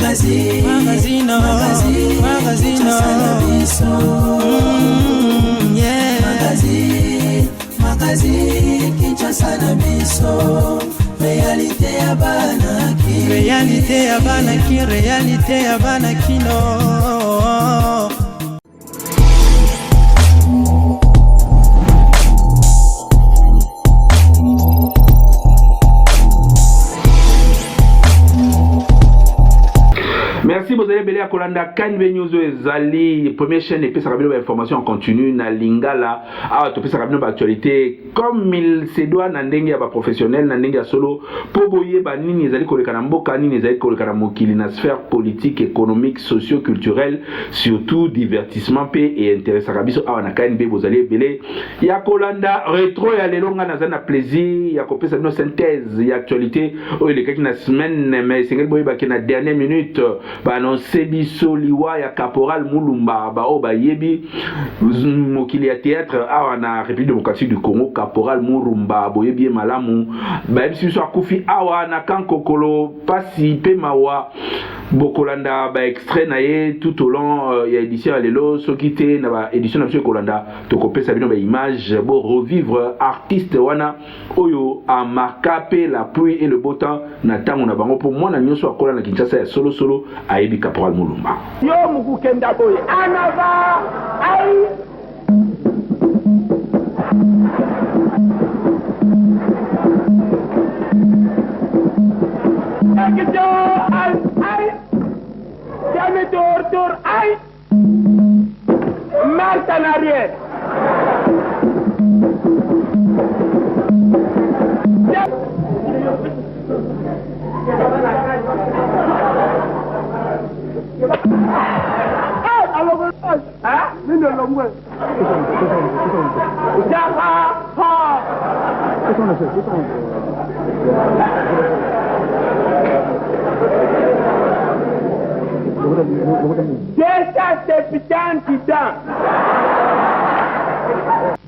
Magazine, magazine, magazine, magazine, yeah. Magazine, magazine, Kinshasa na biso. Réalité ya bana ki. Réalité ya bana ki, réalité ya bana kino. Merci bozali ebele ya kolanda KNB News oyo ezali première chaîne epesaka bino ba information en continu na lingala awa topesaka bino ba actualité comme il se doit na ndenge ya ba professionnel na ndenge ya solo mpo boyeba nini ezali koleka na mboka nini ezali koleka na mokili na sphère politique économique socio culturelle surtout divertissement mpe einteresaka biso awa na KNB bozali ebele ya kolanda retro ya lelo ngai naza na plaisir ya kopesa bino synthèse ya actualité oyo elekaki na semaine mais esengeli boyebaki na dernière minute baannonce biso liwa ya caporal Mulumba baoyo bayebi mokili ya théâtre awa na République démocratique du Congo caporal Murumba boyebi ye malamu bayebisi biso akufi awa na Kankokolo pasi mpe mawa bokolanda ba extrait na ye tout au long euh, ya édition ya lelo soki te na ba édition na biso ekolanda tokopesa bino ba image bo revivre artiste wana oyo a marqua pe la pluie et le beau temps na tango na bango po mwana nyoso akola na Kinshasa ya solo solo ayebi Caporal Mulumba. Yo mukukenda boye en avant ai. Ai ai. Demi tour tour ai. Marche en arrière.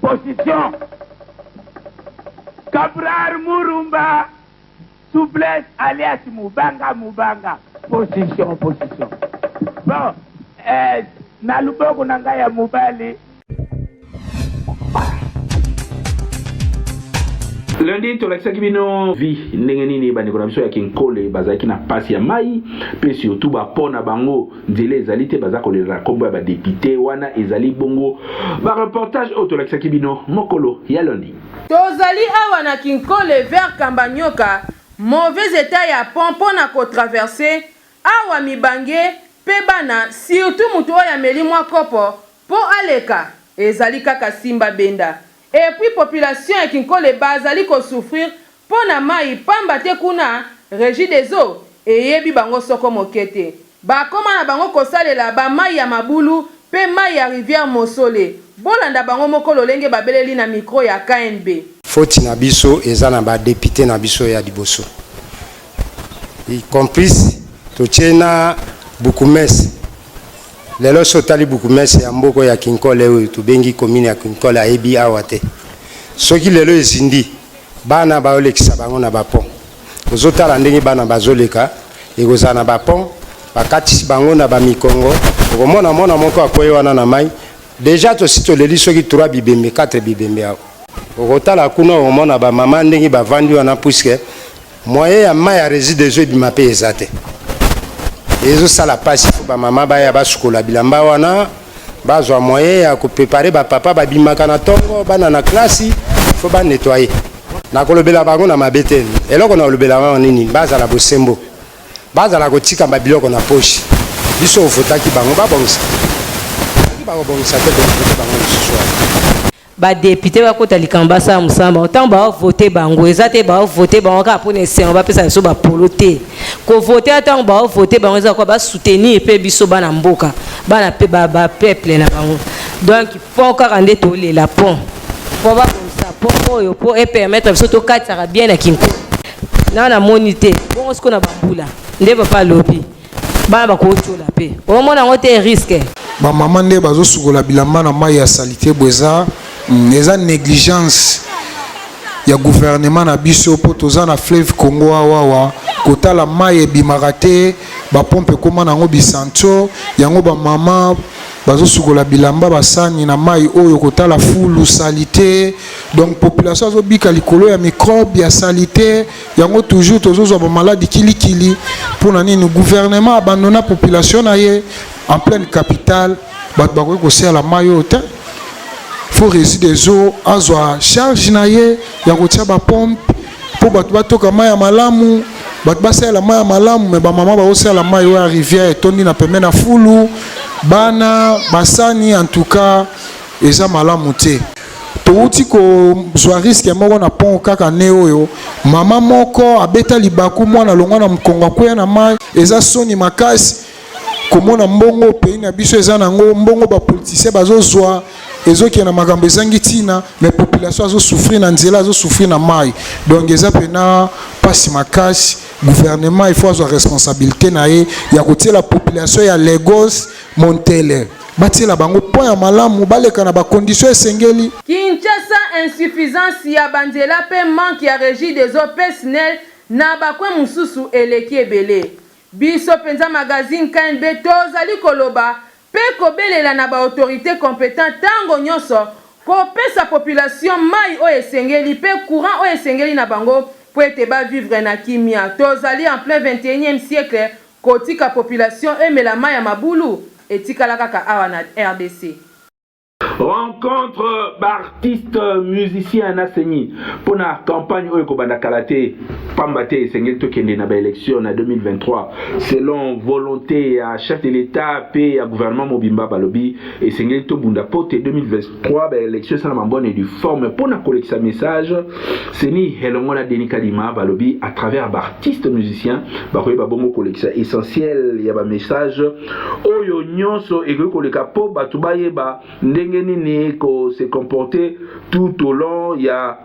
Position. Cabral Murumba, souplesse alias Mubanga Mubanga. Position, position. Bon, eh, na luboko na ngai ya mobali Lundi tolakisaki bino vie ndenge nini bandeko na biso ya Kinkole bazalaki na pasi ya mai mpe surtout bapo na bango nzela ezali te baza kolela na nkombo ya badepute wana ezali bongo ba reportage oyo tolakisaki bino mokolo ya lundi. Tozali awa na Kinkole vers Kambanyoka, mauvais etat ya pont mpo na ko traverser, awa mibange mpe bana surtout mutu oyo ameli mwa kopo mpo aleka ezali kaka simba benda et puis population ya Kinkole bazali ko souffrir mpo na mayi pamba te kuna regie des eaux eyebi bango soko moke te. Bakoma na bango kosalela ba mayi ya mabulu mpe mayi ya rivière Mosole. Bolanda bango moko lolenge babeleli na micro ya KNB. Faute na biso eza na ba deputes na biso ya liboso y compris totie na bourgmestre. Lelo soki otali bourgmestre ya mboka ya Kinkole oyo tobengi commune ya Kinkole ayebi awa te. Soki lelo ezindi bana baolekisa bango na ba pont. Ozotala ndenge bana bazoleka ekozala na ba pont bakatisi bango na ba mikongo okomona mwana moko akwei wana na mai deja tosi toleli soki 3 bibembe 4 bibembe awa okotala kuna okomona ba mama ndenge bavandi wana puisque moyen ya mai ya Regideso ebima mpe eza te ezosala mpasi fo bamama baya basukola bilamba wana bazwa moyen ya koprepare bapapa babimaka na ntongo bana na klasi fo banettoye nakolobela bango na mabe te eloko nakolobela bango nini bazala bosembo bazala kotika babiloko na poche biso ovotaki bango babongisa soki bakobongisa te bovote bango lisusu wana Ba depute bakota likambo basala mosala bango ntango ba vote bango eza te ba vote bango kaka mpona esengo bapesa biso bapolo te kovote ata ntango ba vote bango eza kwa ba soutenir mpe biso bana mboka bana mpe ba peuple na bango donc pont kaka nde tolela pont mpo babongisa pont oyo mpo epermettre biso tokatisaka bien na kinko na namoni te bongo sikoyo na bambula nde papa alobi bana bakotyola mpe omona yango te risque. Ba maman nde bazosukola bilamba na mayi ya salite boye eza eza negligence ya gouvernement na biso po toza na fleuve Congo awawa kotala mayi ebimaka te. Bapompe ekoma na yango bisancho, yango bamama bazosukola bilamba basani na mai oyo kotala fulu salite. Donc population azobika likolo ya microbe ya salite, yango toujours tozozwa bamaladi kilikili. Mpo na nini gouvernement abandonna population na ye en pleine capitale? Bato bakoki kosala mai oyo te. Faut Regideso azwa charge na ye ya kotia bapompe mpo bato batoka mai ya malamu, bato basalela mai ya malamu. Me bamama bakosala mai oyo ya rivière etondi na pembe na fulu, bana basani, en tout cas eza malamu te. Touti kozwa risque moko na pont kaka ne oyo mama moko abeta libaku, mwana longwa na mokongo akweya na mai. Eza soni makasi komona mbongo pays na biso eza nango, mbongo bapoliticien bazozwa ezokende na makambo ezangi ntina, mais population azosouffrir na nzela, azosouffrir na mai. Donc eza mpena mpasi makasi. Gouvernement il faut azwa responsabilité na ye ya kotiela population ya Lagos Montele, batiela bango pont ya malamu, baleka na bacondition esengeli. Kinshasa, insuffisance ya banzela mpe manque ya régie des eaux mpe SNEL na bacoin mosusu eleki ebele. Biso mpenza magazine KNB tozali koloba mpe kobelela na baautorité compétent ntango nyonso kopesa population mai oyo esengeli mpe courant oyo esengeli na bango mpo ete bavivre na kimia. Tozali en plein 21e siècle, kotika population emela mai ya mabulu etikala kaka awa na RDC. Rencontre baartiste musicien na CENI mpona campagne oyo ekobanda kala te, pamba te esengeli tokende na baélection na 2023 selon volonté ya chef de l'État mpe ya gouvernement mobimba. Balobi esengeli tobunda po te 2023 baélection esalama bonne et due forme. Mpona kolekisa message, CENI elongo na Denis Kadima balobi à travers baartiste musicien bakoyeba bongo kolekisa essentiel ya bamessage oyo nyonso ekoki koleka mpo bato bayeba ndenge nini ko se comporter tout au long ya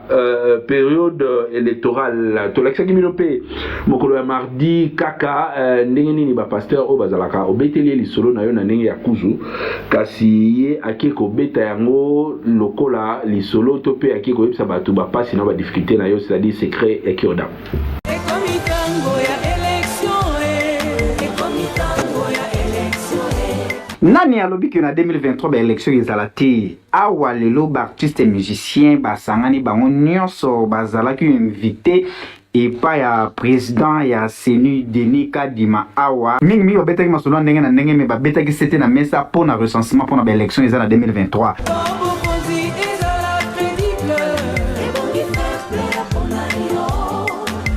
période électorale. Tolakisaki bino mpe mokolo ya mardi kaka ndenge nini bapasteur oyo bazalaka obeteli ye lisolo na yo na ndenge ya kuzu, kasi ye ake kobeta yango lokola lisolo to mpe ake koyebisa bato bapasi na badifficulté na yo, c'est-à-dire secret ya cure-dent. Ekomi tango ya élection, ekomi tango ya élection. Nani alobi ke na 2023 baélection ezala te? Awa lelo baartiste musicien basangani, bango nyonso bazalaki invité epai ya président ya CENI Denis Kadima. Awa mingimingi babetaki masolo ya ndenge na ndenge, me babetaki sete na mesa mpo na recensement mpo na baélection eza na 2023. Bokonzi ezala crédible, ebongi peuple mpona yo,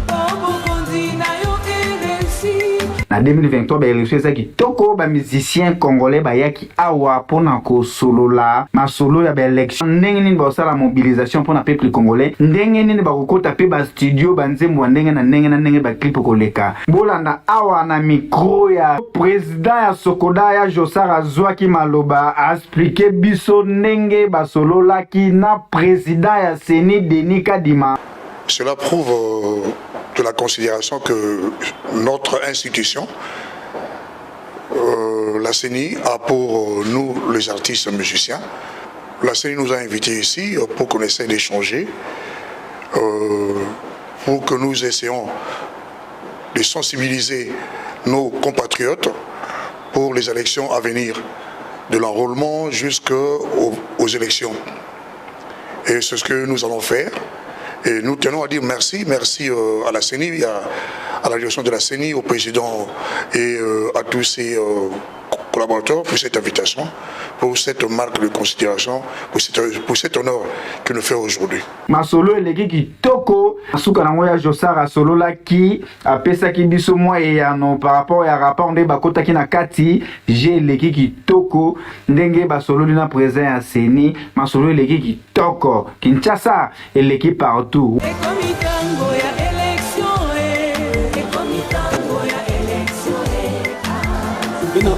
bokonzi na yo eréussi. Na 2023 baélection eza kitoko. Bamusicien congolais bayaki awa mpona kosolola masolo ya baélection, ndenge nini bakosala mobilisation mpona peuple congolais, ndenge nini bakokota mpe bastudio, banzembo ya ndenge na ndenge na ndenge, baclip koleka. Bolanda awa na micro ya président ya SOCODA ya Josar, azwaki maloba aexpliquer biso ndenge basololaki na président ya CENI Denis Kadima. Cela prouve de la considération que notre institution, la CENI, a pour nous, les artistes musiciens. La CENI nous a invités ici pour qu'on essaie d'échanger, pour que nous essayons de sensibiliser nos compatriotes pour les élections à venir, de l'enrôlement jusqu'aux aux élections. Et c'est ce que nous allons faire. Et nous tenons à dire merci, merci à la CENI, à la direction de la CENI, au président et à tous ses collaborateurs pour cette invitation, pour cette marque de considération, pour cet honneur qu'il nous fait aujourd'hui. Masolo eleki kitoko. Suka nango ya Josar asololaki, apesaki biso mwa eyano par rapport ya rapport nde bakotaki na kati je. Eleki kitoko ndenge basololi na président ya CENI. Masolo eleki kitoko, Kinshasa eleki partout. Ekomi tango ya élection, ekomi tango ya élection. Bino.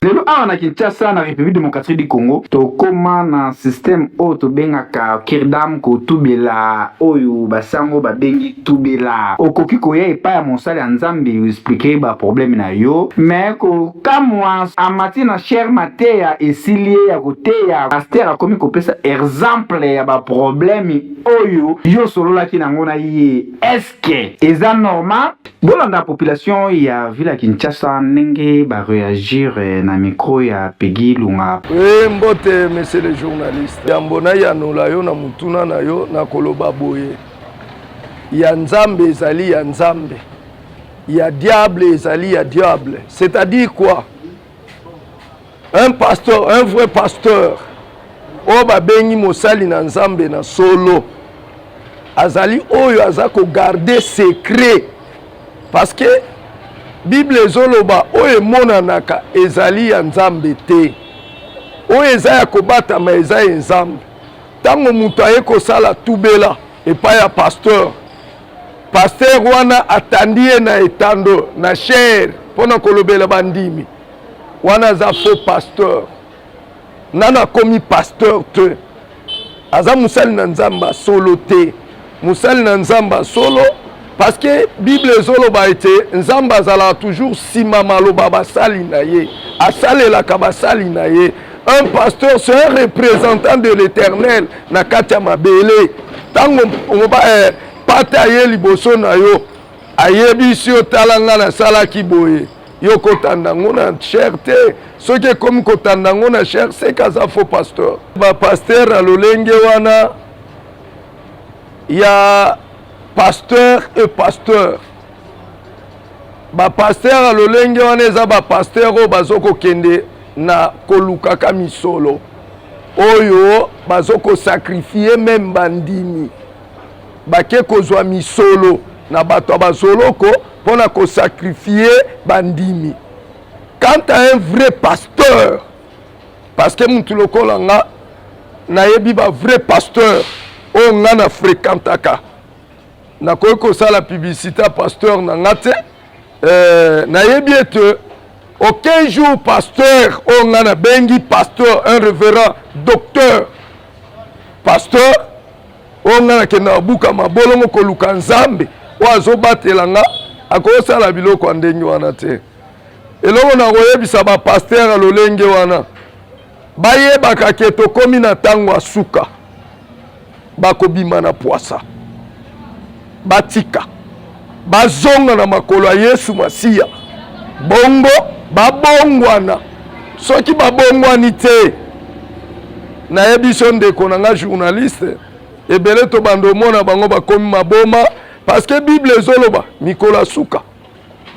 Lelo. Awa na Kinshasa, na Republique Democratique du Congo, tokoma na système oyo tobengaka kirdam, kotubela, oyo basango babengi tubela. Okoki koya epai ya mosali ya Nzambe, oexplike ba problème na yo, mais kokamwa, amati na chaire, mateya esili ye ya koteya, pasteur akomi kopesa exemple ya ba problème oyo yo osololaki nango na ye. Est-ce eza normal? Bolanda population ya ville ya Kinshasa ndenge ba reagir na micro ya Peggy Lunga. Oui, mbote monsieur le journaliste. Yambo nayanola yo na motuna na yo, nakoloba boye: ya Nzambe ezali ya Nzambe, ya diable ezali ya diable. C'est-à-dire quoi? Un pasteur, un vrai pasteur oyo babengi mosali na Nzambe na solo, azali oyo aza kogarder secret, parce que Bible ezoloba oyo emonanaka ezali ya Nzambe te, oyo eza ya kobatama eza ya Nzambe. Ntango moto aye kosala tubela epai ya pasteur, pasteur wana atandi ye na etando na chaire mpona kolobela bandimi, wana aza faux pasteur. Nano akomi pasteur te, aza mosali na Nzambe asolo te. Mosali na Nzambe asolo, parce que Bible ezoloba ete Nzambe azalaka toujours nsima maloba basali na ye, asalelaka basali na ye. Un pasteur, c'est un représentant de l'Éternel na kati ya mabele. Ntango pata aye liboso na yo, ayebisi yo: "Tala, nga nasalaki boye", yo kotanda yango na chaire te. Soki ekomi kotanda yango na chaire, seke aza faux pasteur. Bapasteur na lolenge wana ya pasteur et pasteur, bapasteur ya lolenge wana eza bapasteur oyo bazokokende na kolukaka misolo, oyo bazokosacrifier même bandimi, bake kozwa misolo na bato ya bazoloko mpona kosacrifier bandimi. Quant à un vrai pasteur, parce que mutu lokola nga, nayebi bavrai pasteur oyo nga na fréquentaka, nakoki kosala publicité ya pasteur na nga te. Nayebi ete aucun jour pasteur oyo nga nabengi pasteur, un révérend docteur pasteur oyo nga nakenda babuka mabolongo koluka Nzambe oyo azobatela nga, akosala biloko ya ndenge wana te. Eloko na koyebisa bapasteur ya lolenge wana, bayebaka ke tokómi na ntango ya suka, bakobima na pwasa. Batika, bazonga na makolo ya Yesu Masiya, bongo babongwana. Soki babongwani te, nayebi so, ndeko na nga journaliste, ebele tobanda omona bango bakomi maboma, parce que Bible ezoloba mikolo ya suka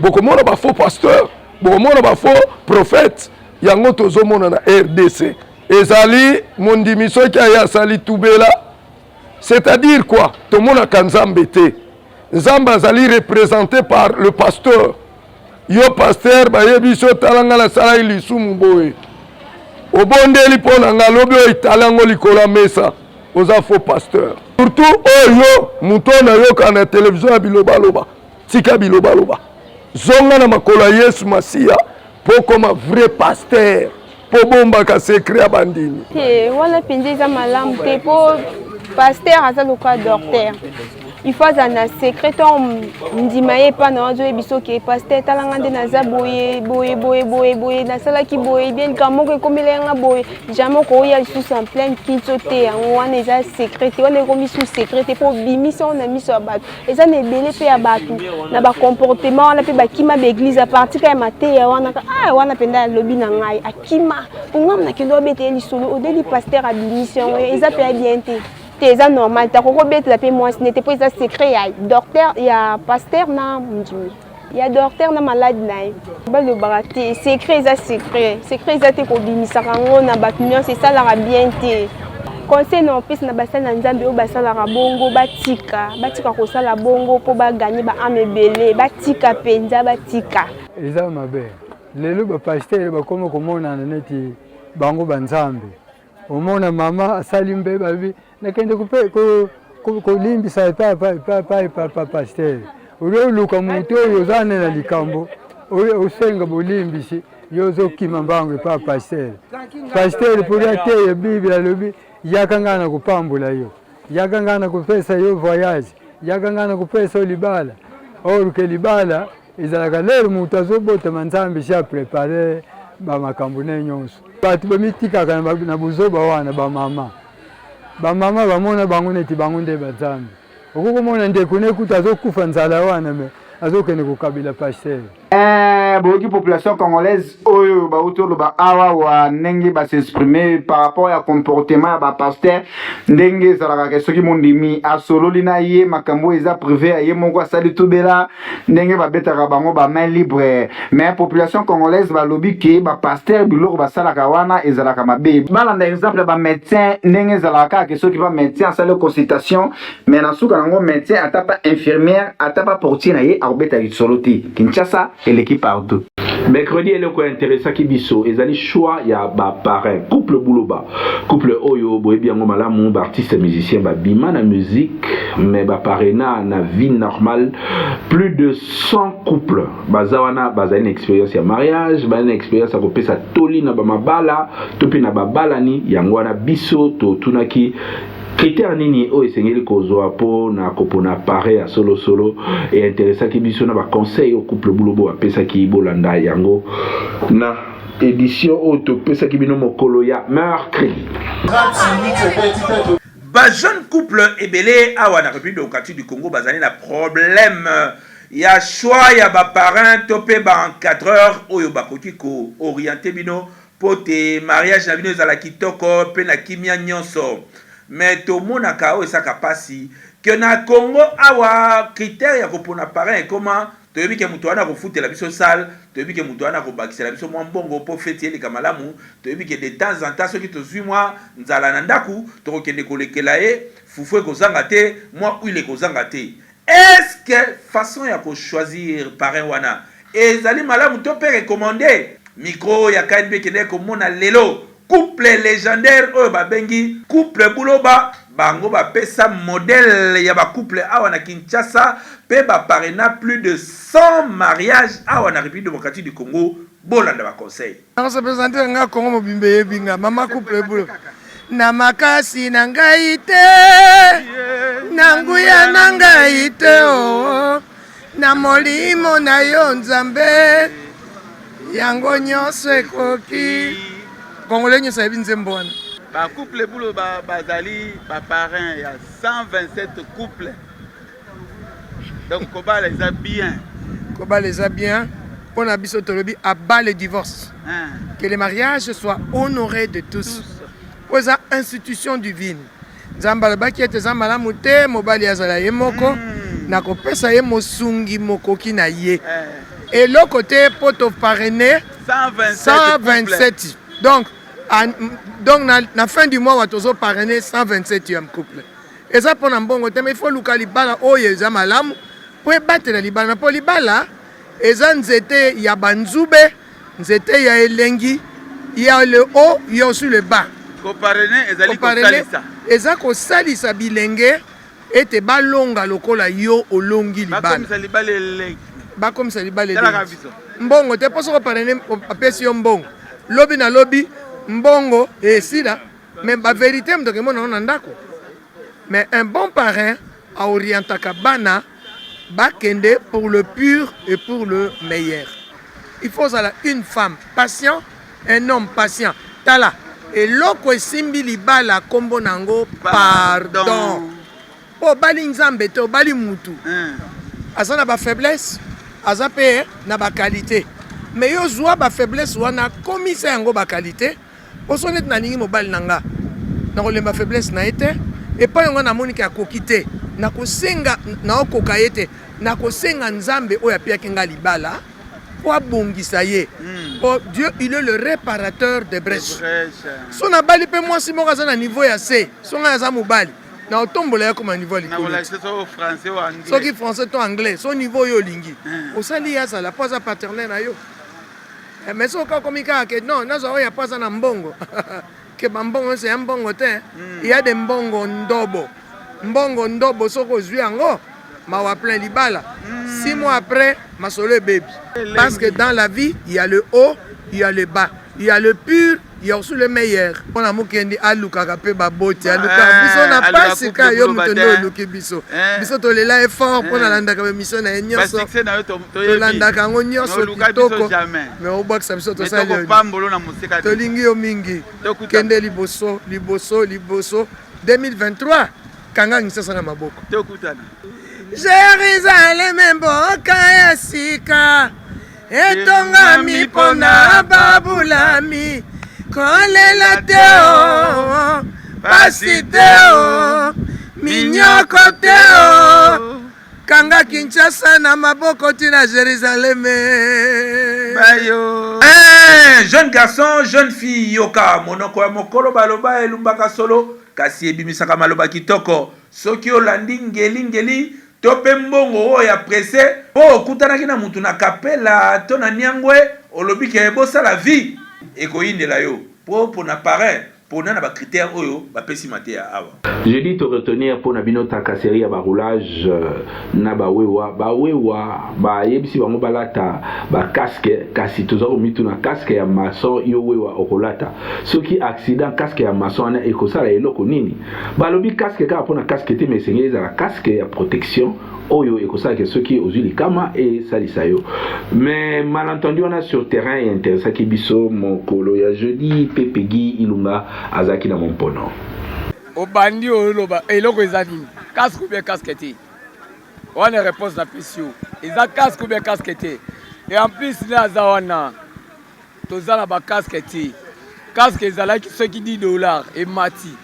bokomona bafaux pasteur, bokomona bafaux prophète. Yango tozomona na RDC. Ezali mondimi soki aye asali tubela, c'est-à-dire quoi? Tomonaka Nzambe te, Nzambe azali représenté par le pasteur. Yo pasteur, bayebi so: "Tala, nga nasalaki lisumu boye, obondeli mpo na nga", lobi oyo etala yango likolo ya mesa, oza faux pasteur. Surtout oyo moto oyo nayoka na televizio ya bilobaloba, tika bilobaloba, zonga na makolo ya Yesu Masiya mpo koma vrai pasteur, mpo bombaka secret ya bandimi. Te, wana mpenza eza malamu te, mpo pasteur aza lokola docteur, il faut azala na secret. To ndima ye epa na azoyebi soki: "Pasteur, talanga nde naza boye boye boye boye boye, nasalaki boye bien, likambo moko ekomela yanga boye." Jamais okoya lisusu en pleine kinso te. Yango wana eza secret te, wana ekomi su secret te, mpo obimisi yango na miso ya bato. Eza na ebele mpe ya bato na bacomportement wana mpe bakima baeglise à partir ya mateya wana. Ah, wana mpenza alobi na ngai, akima ongam, nakende obeta ye lisolo odeli, pasteur abimisi yango, eza mpe ya bien te. Te, eza normal te. Akoki obetela mpe mwasi nete, mpo eza secret ya docteur, ya pasteur na mondimi, ya docteur na malade na ye. Balobaka te secret eza secret. Secret eza te, kobimisaka yango na bato nyonso esalaka bien te. Conseil na opesa na basali na Nzambe oyo basalaka bongo, batika, batika kosala bongo mpo bagagner baâme ebele. Batika mpenza, batika. Eza mabe. Lelo bapasteur bakoma komonana neti bango banzambe. Omona mama asali mbe, babi nakende kolimbisa epai pasteur. Olie oluka motu oyo oza ne na likambo, osenga bolimbisi. Yo ozokima mbango epa pasteur. Pasteur puri ateye Bible alobi yaka ngai na kopambola yo, yaka ngai na kopesa yo voyage, yaka ngai na kopesa yo libala. Or ke libala ezalaka lere moto azobotama Nzambe si aprepare bamakambo ne nyonso. Bato bamitikaka na buzoba wana, bamama bamama bamona bango neti bango nde banzambe. Okoki komona ndeko ne kutu azokufa nzala wana me azokende kokabela pasteur. Eh, boyoki population congolaise oyo bauti oloba awawa ndenge ba s'exprimer par rapport ya comportement ya bapasteur ndenge ezalaka ke soki mondimi asololi na ye makambo oyo eza privé ya ye moko asali tubela ndenge babetaka bango ba main libre mais population congolaise balobi ke bapasteur biloko basalaka wana ezalaka mabe balanda exemple ya bamédecin ndenge ezalaka kaka ke soki ba médecin asali consultation Mais na suka nango médecin ata pa infirmière ata pa portier na ye akobeta lisolo te. Kinshasa eleki partout. Mercredi eloko interessaki biso ezali choix ya ba parrain couple Buloba couple oyo boyebi yango malamu ba artistes musiciens babima na musique mais ba parraina na vie normale plus de 100 couples baza wana bazali na experience ya mariage bazali na experience ya kopesa toli na ba mabala to mpe na babalani yango wana biso totunaki Critère nini oyo esengeli kozwa mpo na kopona parrain ya solosolo? E interessaki biso na ba conseils oyo couple Bulobo bapesaki. Bolanda yango na edition oyo topesaki bino mokolo ya mercredi. Ba jeunes couples ebele awa na Republique democratique du Congo bazali na problème ya choix ya ba parrains to pe ba encadreurs oyo bakoki ko orienter bino Mpo te mariage na bino ezala kitoko pe na kimia nionso. Mais tomonaka oyo esaka pasi que na Congo awa critère ya kopona parrain ekoma toyebi ke moto wana akofutela biso salle, toyebi ke moto wana akobakisela biso mwa mbongo mpo feti eleka malamu, toyebi ke de temps en temps soki tozui mwa nzala na ndaku tokokende kolekela ye, fufu ekozanga te, mwa huile ekozanga te. Est ce que façon ya ko choisir parrain wana ezali malamu to pe recommande? Micro ya KNB ekendeki komona lelo couple legendaire oyo babengi couple Buloba, bango bapesa modèle ya ba couple awa na Kinshasa pe ba parraina plus de 100 mariages awa na Republique democratique du Congo, bolanda ba conseils. Nako se presenter nga Congo mobimba eyebi nga mama couple bulo na makasi na ngai te na nguya na ngai te oh, na molimo na yo Nzambe yango nyonso ekoki. Congolais nyonso ayebi nzembo wana. Ba couple bulo ba bazali ba parrain ya 127 couple Donc kobala eza bien. Kobala eza bien. Mpo na biso tolobi abat le divorce. Hein. Que le mariage soit honoré de tous. Mpo eza institution divine. Nzambe alobaki ete eza malamu te mobali azala ye moko mm. nakopesa ye mosungi mokoki na ye eh. eloko te mpo toparraine 127 donc, donc na, na fin du mois wa tozo parraine 127e couple Eza pona mbongo te mais il faut luka libala oyo eza malamu po ebatela libala po libala eza nzete ya ba nzube nzete ya elengi il ya le haut il ya aussi le bas. Ko parrainer ezali kosalisa. Eza kosalisa bilenge ete balonga lokola yo olongi libala. Bakomisa libala elengi. Bakomisa libala elengi. Mbongo te po soki o parrainer apesi yo mbongo lobi na lobi mbongo esila. Mais ba verite moto akemona yango na ndako. Mais un bon parrain a orientaka bana bakende pour le pur et pour le meilleur. Il faut ozala une femme patient, un homme patient. Tala eloko esimbi libala kombo na yango pardon. Po obali Nzambe te, obali mutu. Aza na ba faiblesse, aza pe na ba qualite. Mais yo zua ba faiblesse wana komisa yango ba qualite. Poso neti nalingi mobali na nga nakolemba faiblesse na ye te epai nga namoni ke akoki te nakosenga naokoka ye te nakosenga nzambe oyo apiaki nga libala mpo abongisa ye mpo hmm. Dieu il est le réparateur de brèche so nabali mpe mwasi moko aza na niveau ya se so ngai aza mobali naotombola ye koma niveau ya likolo soki français to anglais so niveau oyo olingi hmm. osali ye azala mpo aza paternel na yo Eh, mais soki okomi kaka ke non nazwa oyo apo aza na mbongo ke bambongo nyonso ya mbongo te hmm. ya de mbongo ndobo mbongo ndobo soki ozwi yango mawa plein libala hmm. 6 mois après, masolo ebebi. Parce que dans la vie, il y a le haut, il y a le bas, il y a le pur, il y a aussi le meilleur. Mpona mokendi alukaka mpe baboti, alukaka biso na pasi ka yo moto nde oluki biso. Biso tolela effort mpo nalandaka baémission na ye nyonso, tolandaka yango nyonso kitoko, mais obwakisa biso, tosali. Tolingi yo mingi, kende liboso, liboso, liboso. 2023, kanga ngisasa na maboko. Jérusalem, mboka ya sika etongami mpona babulami. Kolela te o, pasi te o, minyoko te o. Kanga Kinshasa na maboko ntina Jérusalem. Bayo. Eh, jeune garçon, jeune fille, yoka monoko ya mokolo. Baloba elumbaka solo, kasi ebimisaka maloba kitoko. Soki olandi ngelingeli to mpe mbongo oyo ya presse, mpo okutanaki na mutu na kapela to na niangwe, olobi ke bosala vie, ekoyindela yo mpo mpona parrain, mpona na bacritère oyo bapesi mateya awa. Jeudi to retenir mpo na bino tracasserie ya baroulage na bawewa. Bawewa bayebisi bango balata bacasque, kasi toza komituna: casque ya maçon, yo wewa okolata, soki accident, casque ya maçon wana ekosala eloko nini? Balobi casque kaka mpona casque te, mais esengeli ezala casque ya protection oyo ekosalaka soki ozwi likama, esalisa yo. Mais malentendu wana sur terrain einteresaki biso mokolo ya jeudi mpe Pegi Ilunga azalaki na mompono. Obandi oloba eloko eza nini? Casque ou bien casque te? Wana réponse napesi yo eza casque ou bien casque te. Et en plus nde aza wana, toza na bacasque te. Casque ezalaki soki 10 $, emati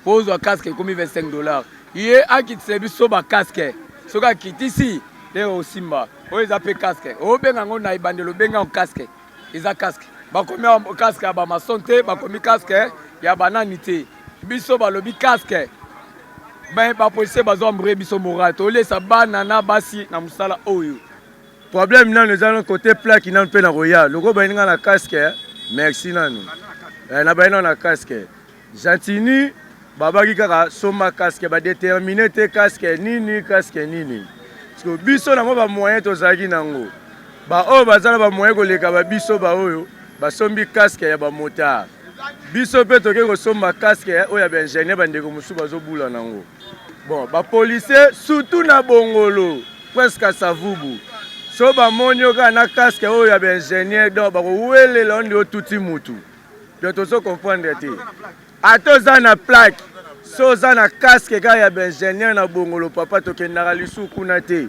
mpo ozwa casque ekomi 25 $. Ye akitisa biso bacasque, soki akitisi nde osimba. Oyo eza mpe casque, obenga yango na ebandelo, obenga yango casque, eza casque. Bakomi casque ya bamaçon te, bakomi casque ya banani te. Biso balobi casque, me bapolicier bazo embrouiller biso moral. Tolesa bana na basi na mosala oyo. Problème nanu eza na côté plaque nanu mpe na koya loko bayini nga na casque. Merci nanu na bayi nanu na casque gentini. Babaki kaka somba casque, badéterminer te casque nini, casque nini. Parce que biso nango bamoyen tozalaki nango, baoyo baza na bamoyen koleka babiso, baoyo basombi casque ya bamotard. Biso mpe toke kosomba casque oyo ya baingénieur, bandeko mosusu bazobula nango. Bon, bapolicier surtout na Bongolo, presque Savubu, so bamoni yo kaka na casque oyo ya baingénieur, donc bakowelela yo nde otuti mutu. Donc tozo comprendre te. Ata oza na plaque, so oza na casque kaka ya baingénieur na Bongolo, papa, tokendaka lisusu kuna te.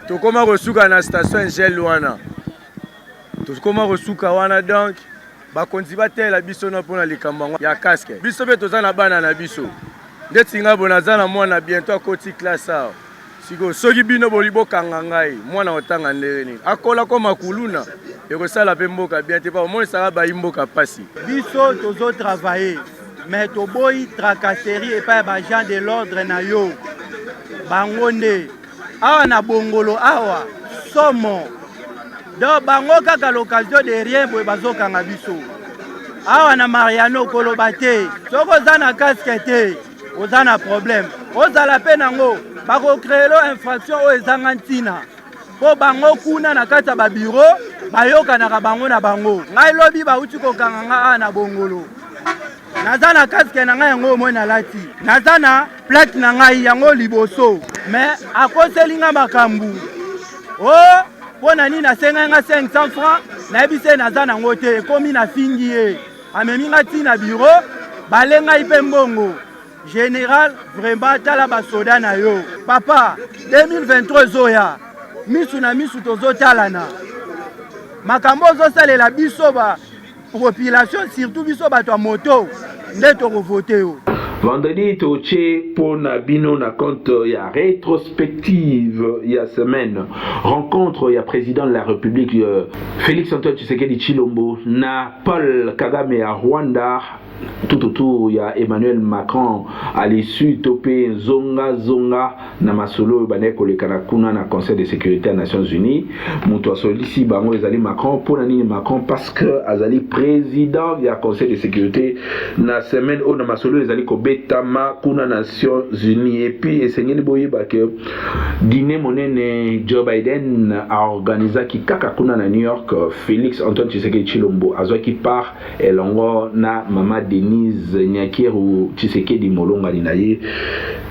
Tokóma kosuka na station Angel wana, tokóma kosuka wana. Donc bakonzi batelela biso na mpona likambo yango ya casque. Biso mpe toza na bana na biso, ndeti ngai boye naza na mwana, bientôt akoti classe awa. Sikoyo soki bino boli bokanga ngai, mwana kotanga ndenge nini? Akola koma kuluna, ekosala mpe mboka bien te, pa omonisaka bayi mboka mpasi. Biso tozotravailler, mais toboyi tracasserie epai ya baagent de l'ordre na yo. Bango nde awa na Bongolo awa somo. Donc bango kaka l'occasion de rien boye bazokanga biso awa na Mariano. Koloba te, soki oza na casque te, oza na problème. Ozala mpe nango, bakocréer infraction oyo ezanga ntina, mpo bango kuna na kati ya babureau bayokanaka bango na bango. Ngai lobi bauti kokanga nga awa na Bongolo. Naza na casque na ngai, yango omoi nalati, naza na plaque na ngai yango liboso, mais akoseli nga makambo o mpo na nini? Asengai nga 500 francs, nayebi se naza nango te. Ekomi nafingi ye, amemi nga ntina bureau, balengai mpe mbongo. Général, vraiment, tala basoda na yo. Papa, 2023 ezoya, misu na misu tozotalana. Makambo ozosalela biso ba population, surtout biso bato ya moto, nde tokovote yo. Vendredi totie mpo na bino na compte ya rétrospective ya semaine, rencontre ya président de la République Félix Antoine Tshisekedi Tshilombo na Paul Kagame ya Rwanda, tout autour ya Emmanuel Macron, à l'issue to mpe nzonga-zonga na masolo oyo bandaki koleka na kuna na Conseil de sécurité ya Nations Unies. Moto asolisi bango ezali Macron. Mpo na nini Macron? Parce que azali président ya Conseil de sécurité. Na semaine oyo na masolo oyo ezali kobeta. kobetama kuna Nations Unies. Et puis esengeli boyeba ke dîner monene Joe Biden aorganizaki kaka kuna na New York, Felix Antoine Tshisekedi Tshilombo azwaki part elongo na mama Denise Nyakeru Tshisekedi molongani na ye.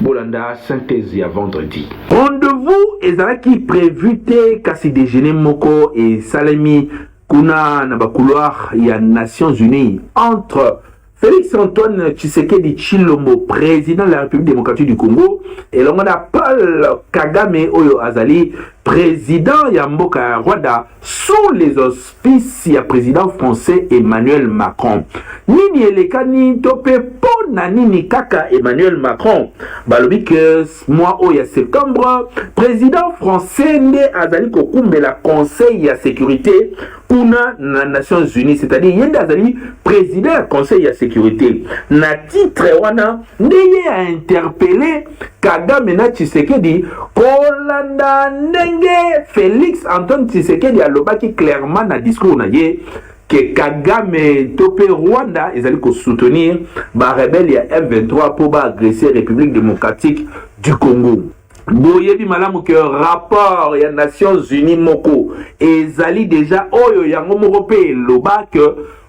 Bolanda synthèse ya vendredi. Rendez-vous ezalaki prévu te kasi déjeuner moko esalemi kuna na ba couloir ya Nations Unies entre Félix Antoine Tshisekedi Tshilombo, président de la République démocratique du Congo, elongo na Paul Kagame oyo azali président ya mboka ya Rwanda sous les auspices ya président français Emmanuel Macron. Nini elekani to pe mpo na nini kaka Emmanuel Macron? Balobi ke mois oyo ya septembre, président français nde azali kokumbela conseil ya sécurité kuna na Nations Unies, c'est-à-dire ye nde azali président ya conseil ya sécurité. Na titre wana nde ye a interpellé Kagame na Tshisekedi kolanda ndenge Félix Antoine Tshisekedi alobaki clairement na discours na ye ke Kagame to mpe Rwanda ezali kosoutenir barebele ya M23 mpo baagresse République démocratique du Congo. Boyebi malamu ke rapport ya Nations Unies moko ezali deja oyo yango moko mpe eloba ke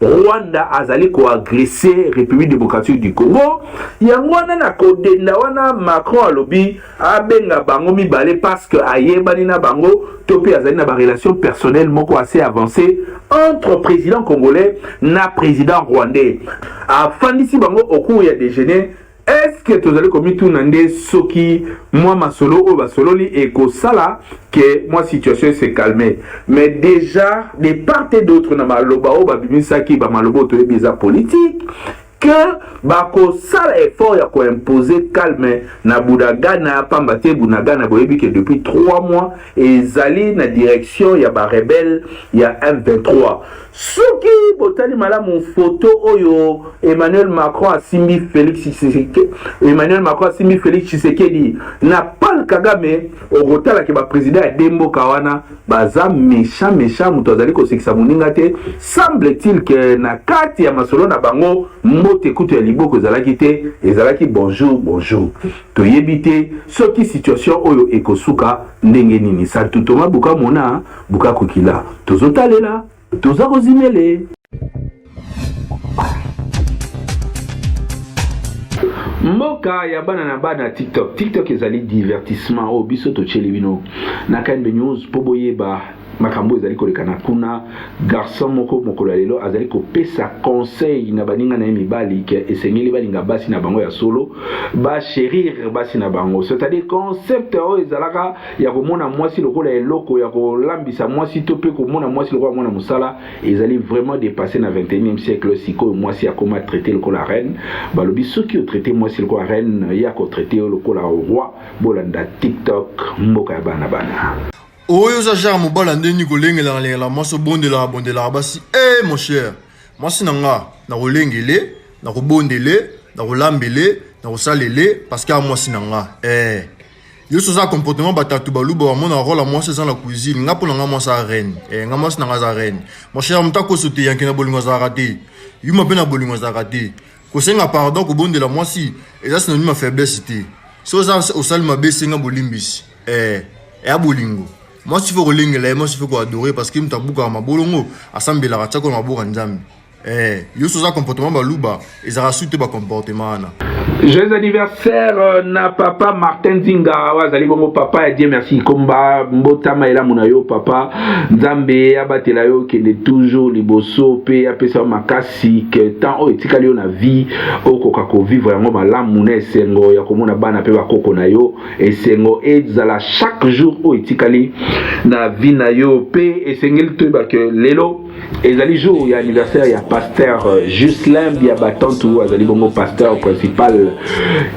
Rwanda azali koagresse République démocratique du Congo. Yango wana na kodenda wana Macron alobi abenga bango mibale parce que ayebani na bango to mpe azali na barelation personnelle moko assez avancée entre président congolais na président rwandais. Afandisi bango au cours ya déjeuner. Est-ce que tozali komituna nde soki mwa masolo oyo basololi ekosala ke mwa situation se calme? Mais déjà de part et d'autre na maloba oyo babimisaki, bamaloba oyo toyebi eza politique, ke bakosala effort ya koimpose calme na Bunagana, pamba te Bunagana boyebi ke depuis 3 mois ezali na direction ya barebele ya M23. Soki botali malamu photo oyo Emmanuel Macron asimbi Félix Tshisekedi, Emmanuel Macron asimbi Félix Tshisekedi na Paul Kagame, okotala ke baprésident ya de mboka wana baza méchant méchant, moto azali kosekisa moninga te. Semble-t-il ke na kati ya masolo na bango, mbote kutu ya liboko ezalaki te, ezalaki bonjour bonjour. Toyebi te soki situation oyo ekosuka ndenge nini. Satutoma buka mona buka kokila, tozotalela, toza kozimele. Mboka ya bana na bana TikTok. TikTok ezali divertissement oyo biso totyeli bino na KNB News mpo boyeba makambo ezali koleka na kuna. Garçon moko mokolo ya lelo azali kopesa conseil na baninga na ye mibali ke esengeli balinga basi na bango ya solo, bachérir basi na bango, c'est-à-dire concept oyo ezalaka ya komona mwasi lokola eloko ya kolambisa mwasi to mpe komona mwasi lokola mwana mosala ezali vraiment dépassé na 21e siècle. Sikoyo mwasi akoma traité lokola reine. Balobi soki otraite mwasi lokola reine, ye akotraite yo lokola roi. Bolanda TikTok, mboka ya bana bana. Oyo oza genre mobali ya ndeni kolengelaka lengela mwasi, obondelaka bondelaka basi. Eh mon cher, mwasi na nga nakolengele, nakobondele, nakolambele, nakosalele parce que a mwasi na nga. Eh yo so oza comportement batatu baluba bamona role ya mwasi eza na cuisine. Nga mpo na nga mwasi aza reine. Eh, nga mwasi na nga aza reine, mon cher. Moto akoso te yanke na bolingo azalaka te, yuma mpe na bolingo azalaka te. Kosenga pardon, kobondela mwasi eza synonyme ya faiblesse te. So oza osali mabe, senga bolimbisi. Eh, eya bolingo. Mwasi faut kolengela ye, mwasi faut koadore parce que moto abukaka mabolongo, asambelaka, atiaka na maboko ya Nzambe. Eh, yo so oza comportement baluba ezalaka su te ba comportement wana. Joyeux anniversaire na papa Martin Zinga oyo azali bongo papa ya Dieu merci Komba. Mbotama elamu na yo papa, Nzambe abatela yo, kende toujours liboso mpe apesa yo makasi ke temps oyo etikali yo na vie okoka kovivre yango malamu na esengo ya komona bana mpe bakoko na yo. Esengo ezala chaque jour oyo etikali na vie na yo. Mpe esengeli toyeba ke lelo ezali jour ya anniversaire ya pasteur Juslin Biabatantu, azali bongo pasteur principal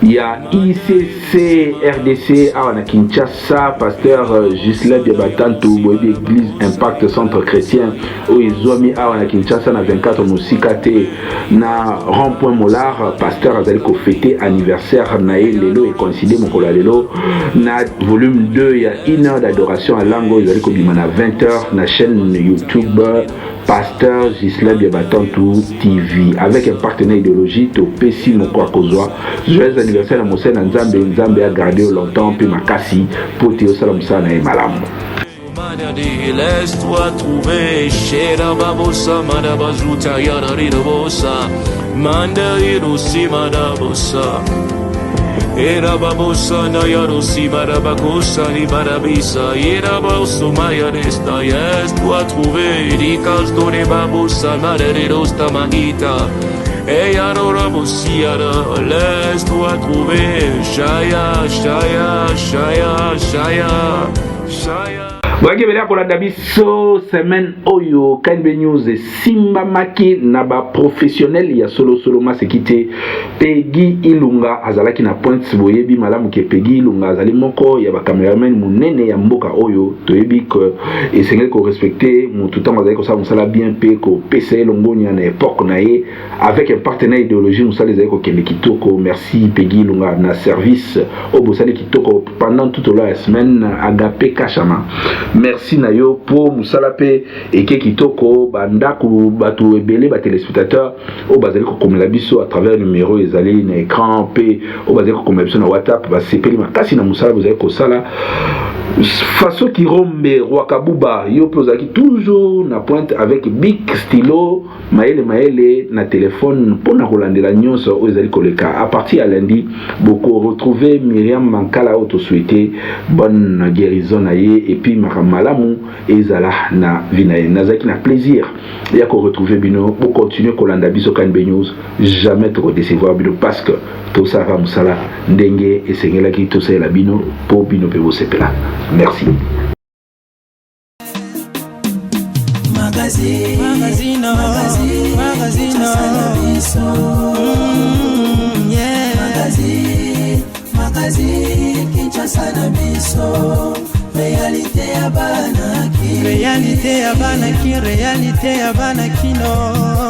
ya ICC RDC awa na Kinshasa. Pasteur Juslin Biabatantu, boyebi église Impact Centre Chrétien oyo ezwami awa na Kinshasa na 24, mosika te na rond point Molar. Pasteur azali kofete anniversaire na ye lelo, ecoïncide mokolo ya lelo na volume 2 ya une heure d'adoration à lango ezali kobima na 20 heures na chaîne YouTube. Pasteur Ghislain Biabatantu TV avec un partenaire idéologie topesi moko akozwa joyeux anniversaire na mosali na Nzambe. Nzambe a garde yo longtemps mpe makasi mpo te osala mosala na ye malamu. Laisse-toi trouver Shera babosa madabazuta yararidobosa Manda irusi madabosa Era babosa na yarusi madabakosa ni barabisa Era boso maya desta Laisse-toi trouver Rikas dore babosa madaridosta mahita Eyarorabosiara Laisse-toi trouver Shaya Shaya Shaya Shaya Shaya Boyaki ebele ya kolanda biso semaine oyo. KNB News esimbamaki na baprofessionnel ya solosolo maseki te. Pegi Ilunga azalaki na pointe. Boyebi malamu ke Pegi Ilunga azali moko ya bacameraman monene ya mboka oyo. Toyebi ke esengeli korespecte motu ntango azali kosala mosala bien mpe kopesa ye longonia na époque na ye. Avec un partenaire idéologie, mosala ezali kokende kitoko. Merci Pegi Ilunga na service oyo bosali kitoko pendant tout au long ya semaine. Agape Kashama, merci na yo mpo mosala mpe eke kitoko. Bandako bato ebele, batéléspectateur oyo bazali kokomela biso à travers numéro ezali na écran mpe oyo bazali kokomela biso na WhatsApp, basepeli makasi na mosala bozali kosala. Faso Kirombe Rwakabuba, yo mpe ozalaki toujours na pointe avec bic, stylo, mayele mayele na telefone mpona kolandela nyonso oyo ezali koleka. À partir ya lundi, bokoretrouve Miriam Mankala oyo tosouhaite bonne guérison na ye et puis makambo malamu ezala na vie na ye. Nazalaki na plaisir ya koretrouve bino. Bocontinue kolanda biso KNB News, jamais tokodecevoir bino parce que tosalaka mosala ndenge esengelaki tosalela bino mpo bino mpe bosepela. Merci. Magazine, magazine, magazine, magazine, yeah. Magazine, magazine, Kinshasa na biso, réalité ya bana ki, réalité ya bana ki, réalité ya bana kino.